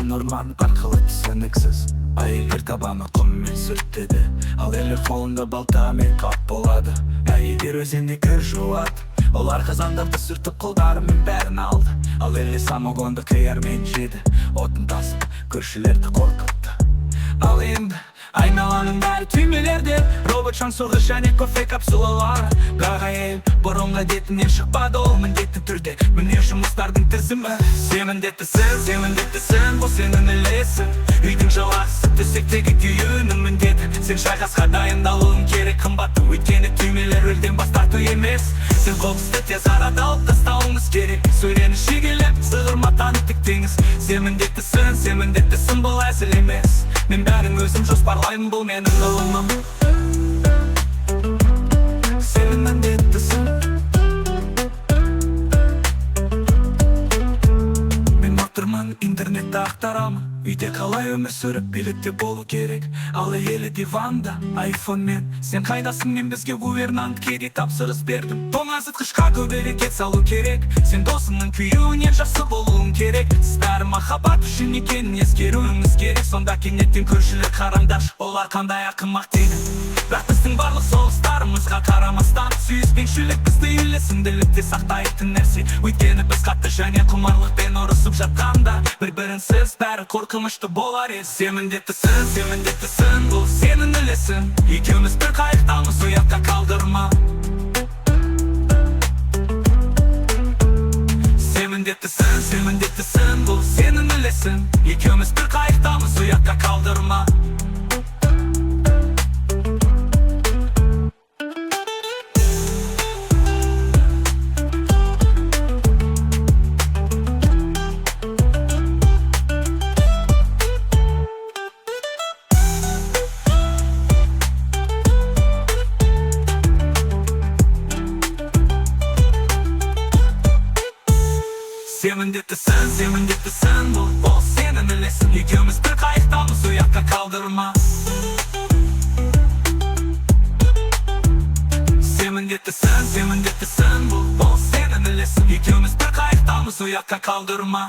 Үлкен орман арқылы түсініксіз. Әйелдер табаны құммен сүртеді, ал ерлер қолында балта мен қап болады. Әйелдер өзенде кір жуады. Олар қазандарды сүртіп, қолдарымен бәрін алды. Ал ерлер самогонды қиярмен жеді. Отын тасып, көршілерді қорқытты. Ал енді айналаның бәрі түймелерде: робот шаңсорғыш және кофе капсулалары. Бірақ әйел бұрынғы әдетінен шықпады. Ол міндетті түрде, міне жұмыстардың тізімі. Сен міндеттісің, сен міндеттісің, бұл сенің үлесің. Үйдің жалақысы, төсектегі күйеуінің міндеті. Сен шайқасқа дайындалуың керек, қымбаттым, өйткені түймелер рөлден бас тарту емес. Сен қоқысты тез арада алып тастауыңыз керек. Сөрені шегелеп, сығыр матаны тіктеңіз. Сен міндеттісің, сен міндеттісің, бұл әзіл емес. Мен бәрін өзім жоспарлаймын, бұл менің ғылымым. Сен міндеттісің. Мен отырмын, интернетті ақтарамын, үйде қалай өмір сүріп, билікте болу керек. Ал әйелі диванда айфонмен. Сен қайдасың? Мен бізге гувернантке де тапсырыс бердім: тоңазытқышқа көбірек ет салу керек. Сен досыңның күйеуінен жақсы болуың керек. Сіз бәрі махаббат үшін екенін ескеруіңіз керек. Сонда кенеттен көршілер: «Қараңдаршы, олар қандай ақымақ», — дейді. Бірақ біздің барлық соғыстарымызға қарамастан, сүйіспеншілік бізді үйлесімділікте сақтайтын нәрсе. Өйткені біз қатты және құмарлықпен ұрысып жатқанда, бір бірінсіз бәрі қорқынышты болар еді. Сен міндеттісің, сен міндеттісің, бұл сенің үлесің. Екеуміз бір қайықтамыз, ұятқа қалдырма. Сен міндеттісің, сен міндеттісің, бұл сенің үлесің. Екеуміз бір қайықтамыз, ұятқа қалдырма. Сен міндеттісің, сен міндеттісің, бұл сенің үлесің. Екеуміз бір қайықтамыз, ұятқа қалдырма. Сен міндеттісің, сен міндеттісің, бұл сенің үлесің. Екеуміз бір қайықтамыз, ұятқа қалдырма.